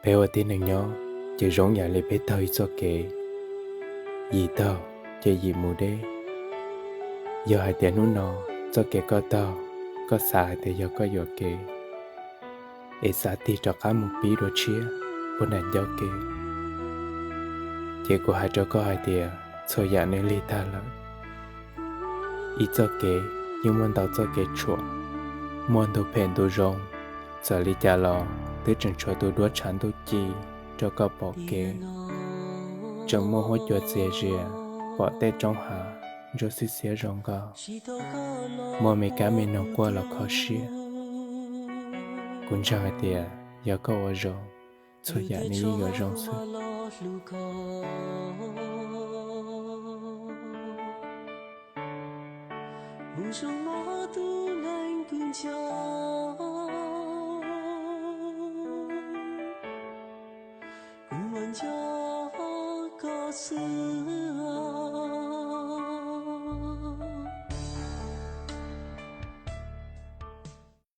Peb ua tib neeg nyob ces zoo yam li peb taug ib txoj kev, yim taug ces yim mus deb. Yog hais tias hnub no txoj kev koj taug, koj xav hais tias yog koj yuam kev, es xav tig rov qab mus pib dua tshiab puag nram ncauj kev, ces kuv hais rau koj hais tias txhua yam nws lig tag lawm. Ib txoj kev yeej muaj ntau txoj kev tshuam, muaj ntug phem ntug zoo, txawm li cas los twb tseem tshuav tus duab tshav ntuj ci rau koj pom kev. Tseem muaj huab cua txias zias, pom tej roob hav ntsuab xiab xiab zoo nkauj, muaj me kab me noog quaj los kho siab. Kuv ntseeg hais tias yog koj ua zoo, txhua yam nws yeej yuav zoo xwb.